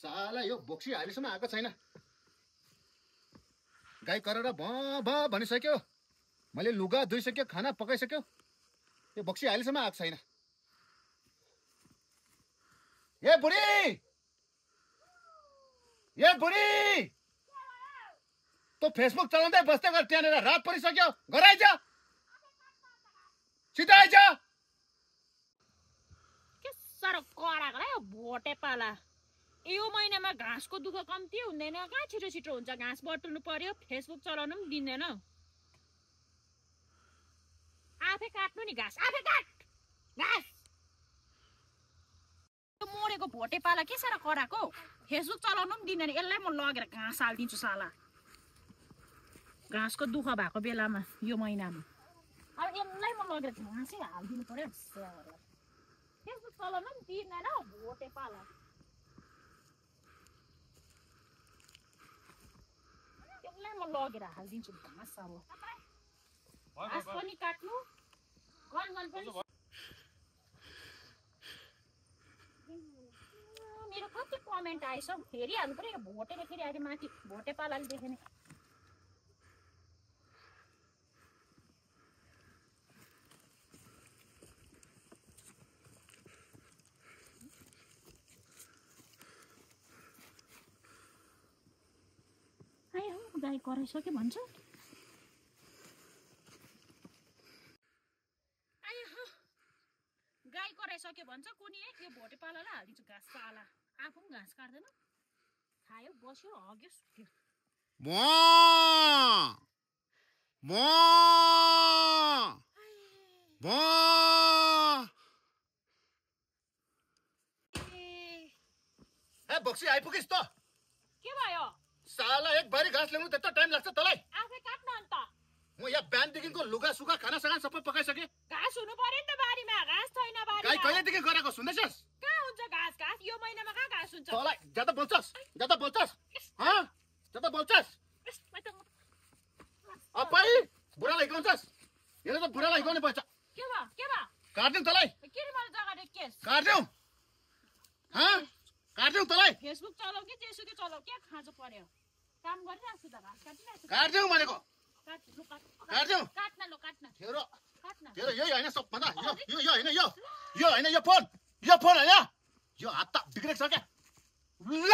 साला यो बोक्सी अहिलेसम्म आएको छैन। गाई गरेर भ भ भनिसक्यो, मैले लुगा धोइसक्यो, खाना पकाइसक्यो, यो बोक्सी अहिलेसम्म आएको छैन। ए बुढी, ए बुढी, तँ फेसबुक चलाउँदै बस्दै गर, त्यहाँनिर रात परिसक्यो, घर आइज, सिधै आइज। के साह्रो कराएको र यो भोटे पाला। यो महिनामा घाँसको दुःख कम्ती हुँदैन, कहाँ छिटो छिटो हुन्छ। घाँस बटुल्नु पर्यो, फेसबुक चलाउनु पनि दिँदैन। आफै काट्नु नि घाँस, आफै काट घाँस। यो मरेको भोटे पाला के साह्रो कराएको, फेसबुक चलाउनु पनि दिँदैन। यसलाई म लगेर घाँस हालिदिन्छु साला। घाँसको दुःख भएको बेलामा यो महिनामा अब यसलाई म लगेर घाँसै हालिदिनु पर्यो। फेसबुक चलाउनु पनि दिँदैन भोटे पाला। यसलाई म लगेर हालिदिन्छु घाँस। अब घाँस पनि काट्नु, गनगन पनि। मेरो कति कमेन्ट आएछ हेरिहाल्नु पर्यो। भोटेले फेरि अहिले माथि भोटे पालाले देखेन। गाई कराइसक्यो भन्छ। गाई कराइसक्यो भन्छ कुनी यो भोटे पालालाई हालिदिन्छु घाँस पाला। आफू पनि घाँस काट्दैन, खायो बस्यो हग्यो सुत्यो। ए बोक्सी आइपुगिस् त? के भयो? साला एक बारी घाँस ल्याउनु त्यत्रो टाइम लाग्छ तँलाई? आफै काट्न अन्त। म यहाँ बिहानदेखिको लुगा सुगा खाना साना सबै पकाइसकेँ। घाँस हुनु पर्यो नि त बारीमा, घाँस छैन बारीमा। गाई कहिलेदेखि गरेको सुन्दैछस्? कहाँ हुन्छ घाँस? घाँस यो महिनामा कहाँ घाँस हुन्छ? तँलाई ज्यादा बोल्छस्, ज्यादा बोल्छस्, हँ ज्यादा बोल्छस्। अपाई बुढालाई हिकाउँछस्? हेर त बुढालाई हिकाउने पर्छ। के भयो? के भयो? काट्दिउँ तँलाई, के रे मलाई जग्गा दे केस। काट्दिउँ, हँ काट्दिउँ तँलाई। फेसबुक चलाऊ कि जेसुकै चलाऊ, के खाँचो पर्यो? काम गरिरहेको छु त, घाँस काटिरहेको छु। काट्दिउँ भनेको, काट्दिउँ। काट्न लो काट्न तेरो काट्न। तेरो यही होइन सबभन्दा, यो होइन, यो होइन, यो फोन होइन, यो हात त बिग्रेको छ क्या। ल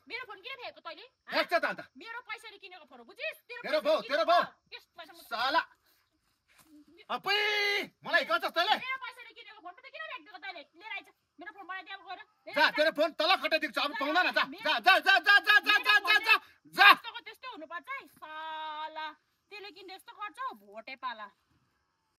मेरो फोन किन फेको तैँले? हेर्छ त अन्त मेरो पैसाले किनेको फोन बुझिस्? तेरो भाउ साला। अपुई मलाई हिकाउँछस् तैँले? मेरो पैसाले किनेको फोन त किन फ्याक्दिएको तैँले? लिएर आइज मेरो फोन मलाई दिएको गएर। जा तेरो फोन तल खटाइदिन्छु, अब पाउँदैन। जा जा जा जा जा जा जा जा जा जा जा। त्यस्तो हुनुपर्छ है साला। त्यसले किन यस्तो गर्छ भोटे पाला।